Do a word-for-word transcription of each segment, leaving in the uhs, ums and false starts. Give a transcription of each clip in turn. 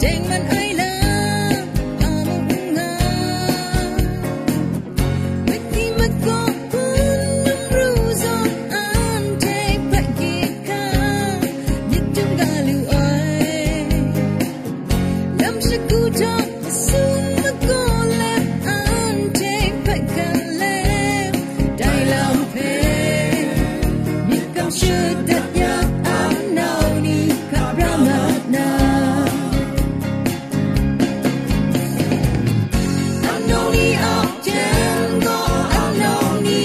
Deng man ai lam, a mung n nga. Madi makaw hpun n ru zawn, anhte hpe gyit hkam, myit dum ga lu ai. Lam shagu hta masum magaw let, anhte hpe galem, dai lam hpe myit kam shadat ya, a nau ni hkap ra ma na. Anung ni a jen gaw, anung ni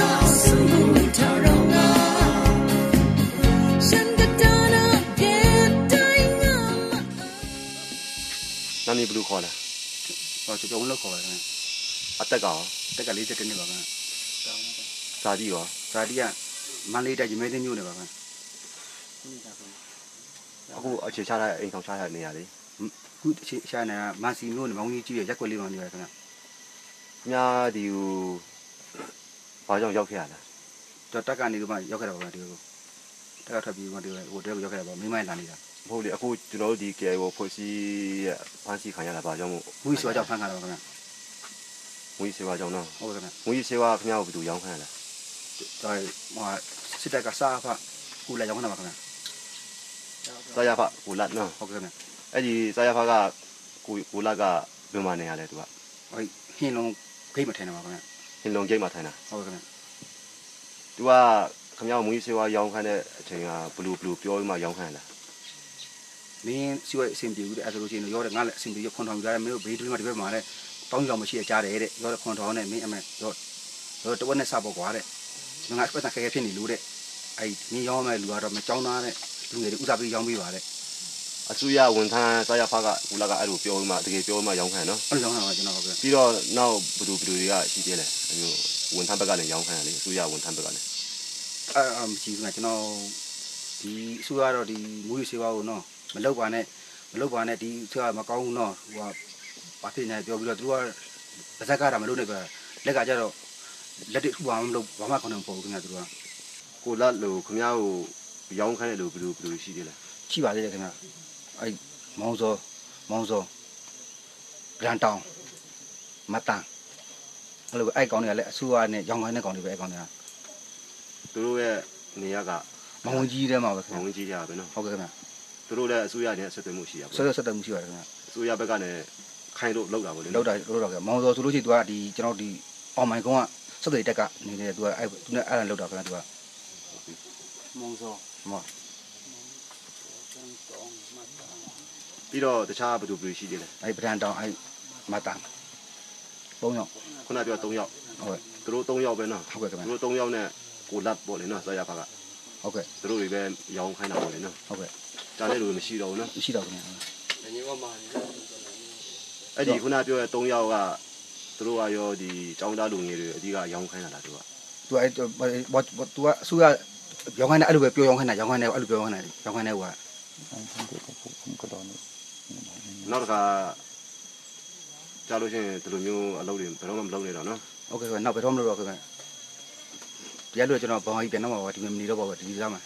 a sumpu hta rau nga, shan kata na yen tai nga ma ai. Nang myit galu hkaw na? Wa, Chawchawng Wunlawt hkaw ai. A teka gaw? တက်ကလေးဆယ့်တစ်နှစ်ပါခင်ဗျာ။ ဇာတိရော? ဇာတိက မန္တလေးတိုင်း ရမည်းသင်းမြို့နယ်ပါခင်ဗျာ။ အခုအခြေချထားတဲ့ အိမ်ထောင်ချထားတဲ့နေရာလေ။ အခုအခြေချနေတာ မန်စီမြို့နယ် မန်ဝင်းကြီးကျေးရွာ ရပ်ကွက်လေးမှာနေပါတယ်ခင်ဗျာ။ ခင်ဗျားဒီကို ဘာကြောင့်ရောက်ခဲ့ရလဲ။ ကျွန်တော်တပ်ကနေပြီးမှရောက်ခဲ့တာပါခင်ဗျာ ဒီကို။ တပ်ကထွက်ပြီးမှဒီကို ဟိုတဲကိုရောက်ခဲ့တာပါ။ မိန်းမနဲ့လာနေတာ။ မဟုတ်လေ အခုကျွန်တော်တို့ဒီ K I O အဖွဲ့အစည်းရဲ့ဖမ်းဆီးခံရတာ ဘာကြောင့်မို့။ မူးယစ်ဆေးဝါးကြောင့်ဖမ်းခံရတာပါခင်ဗျာ။ မူးယစ်ဆေးဝါးကြောင့်နော်။ ဟုတ်ကဲ့ခင်ဗျာ။ မူးယစ်ဆေးဝါး ခင်ဗျားကို ဘယ်သူရောင်းခိုင်းရလဲ။ ဒါဟိုဟာ စစ်တပ်က စအဖ ကိုလာရောင်းခိုင်းတာပါခင်ဗျာ။ စရဖ ကိုလတ်နော်။ ဟုတ်ကဲ့ခင်ဗျာ။ အဲ့ဒီစရဖက ကိုကိုလတ်က ဘယ်မှာနေရလဲ။ သူက ဟိုဟင်းလုံးဂိတ်မှာထိုင်နေပါခင်ဗျာ။ ဟင်းလုံးဂိတ်မှာထိုင်တာ။ ဟုတ်ကဲ့ခင်ဗျာ။ သူက ခင်ဗျားကို မူးယစ်ဆေးဝါးရောင်းခိုင်းတဲ့အချိန်က ဘယ်လိုဘယ်လိုပြောပြီးမှရောင်းခိုင်းရလဲ။ မင်းစီးပွားရေးအဆင်ပြေဘူးတဲ့ အဲ့ဆိုလို့ရှိရင်တော့ ရောတဲ့ ငါလည်းအဆင်ပြေရ ခွန်ထောင်ယူထားတယ်။ မင်းတို့ ဘိန်းတလုံးမှတစ်ဖက်မှာလည်း တောင်းယူတာမရှိအကြားတယ်တဲ့။ ရောတဲ့ ခွန်ထောင်နဲ့ မင်းအမေရော ရောတဝက်နဲ့စပေါ့ကွာတဲ့။ မင်းငါပိုက်ဆံခက်ခဲဖြစ်နေလို့တဲ့။ အဲ့မင်းရောင်းမဲ့လူကတော့ မကျောင်းသားတဲ့လူငယ်တွေ ဦးစားပေးရောင်းပေးပါတဲ့။ အစိုးရဝန်ထမ်း စရဖက ကိုလတ်က အဲ့လိုပြောပြီးမှ တကယ်ပြောပြီးမှရောင်းခိုင်းရနော်။ အဲ့လိုရောင်းတာပါ ကျွန်တော်ဟုတ်ကဲ့။ ပြီးတော့ နောက်ဘယ်သူဘယ်သူတွေကရှိသေးလဲ။ အဲ့လိုဝန်ထမ်းဘက်ကနေရောင်းခိုင်းရလေ။ အစိုးရဝန်ထမ်းဘက်ကနေ။ အဲ့အဲ့မရှိဘူးခင်ဗျာ။ ကျွန်တော်ဒီအစိုးရကတော့ ဒီမူးယစ်ဆေးဝါးကိုနော် မလုပ်ပါနဲ့ မလုပ်ပါနဲ့ ဒီအစိုးရမကောင်းဘူးနော်။ ဟိုက ဘာဖြစ်နေလဲပြောပြီးတော့ သူတို့က ပါးစပ်ကတာမလုပ်နဲ့ပဲ လက်ကကျတော့ လက်တွေ့ထူပါမလို့ ဘာမှခေါင်းနဲ့မပေါ်ဘူးခင်ဗျာ။ သူတို့က ကိုလတ်လို ခင်ဗျားကိုရောင်းခိုင်းတဲ့လူ ဘယ်သူဘယ်သူရှိသေးလဲ။ ရှိပါသေးတယ်ခင်ဗျာ။ အဲ့မောင်စော မောင်စော ပဒံတောင် မတန် အဲ့လိုပဲ။ အဲ့ကောင်တွေကလည်း အစိုးရနဲ့ရောင်းခိုင်းတဲ့ကောင်တွေပဲ။ အဲ့ကောင်တွေက သူတို့ရဲ့နေရာက မောင်ဝင်းကြီးထဲမှာပဲခင်ဗျာ။ မောင်ဝင်းကြီးထဲပါပဲနော်။ ဟုတ်ကဲ့ခင်ဗျာ။ သူတို့လည်းအစိုးရနဲ့ဆက်သွယ်မှုရှိတာပေါ့။ ဆက်သွယ်ဆက်သွယ်မှုရှိပါတယ်ခင်ဗျာ။ အစိုးရဘက်ကနေခိုင်းလို့လုပ်တာပေါ့လေ။ လုပ်တာလုပ်တာခင်ဗျာ။ မောင်စောဆိုလို့ရှိရင် သူကဒီကျွန်တော်ဒီ အောင်မိုင်ကုန်းက ဆက်သွယ်ရေးတပ်က နေနေ သူက အဲ့သူနဲ့အဲ့ဒါလုပ်တာခင်ဗျာ။ သူက မောင်စော မောင် ပြီးတော့တခြားဘယ်သူဘယ်သူရှိသေးလဲ။ အဲ့ပဒံတောင် အဲ့မတန် သုံးယောက်။ ခုနပြောသုံးယောက်။ ဟုတ်ကဲ့။ သူတို့သုံးယောက်ပဲနော်။ ဟုတ်ကဲ့ခင်ဗျာ။ သူတို့သုံးယောက်နဲ့ကိုလတ်ပေါ့လေနော်။ စရဖက ဟုတ်ကဲ့။ သူတို့တွေပဲရောင်းခိုင်းတာပေါ့လေနော်။ ဟုတ်ကဲ့။ ကျန်တဲ့လူတွေမရှိတော့ဘူးနော်။ မရှိတော့ဘူးခင်ဗျာ။ အဲ့ဒီခုနပြောတဲ့သုံးယောက်က သူတို့ကရောဒီကျောင်းသားလူငယ်တွေအဓိကရောင်းခိုင်းတာလား။ သူက သူကအဲ့သူကသူကအစိုးရရောင်းခိုင်းတာ အဲ့လိုပဲပြော ရောင်းခိုင်းတာ ရောင်းခိုင်းတယ် အဲ့လိုပြော ရောင်းခိုင်းတာ ရောင်းခိုင်းတယ်။ ဟိုက နောက်တစ်ခါ ကြားလို့ရှိရင်ဒီလိုမျိုးအလုပ်တွေဘယ်တော့မှမလုပ်နဲ့တော့နော်။ ဟုတ်ကဲ့ခင်ဗျာ။ နောက်ဘယ်တော့မှမလုပ်တော့ခင်ဗျာ။ တရားလို့ကျွန်တော်ဗမာပြည်ပြန်တော့မှာပါ။ ဒီမှာမနေတော့ပါဘူး။ ဒီဒေသမှာ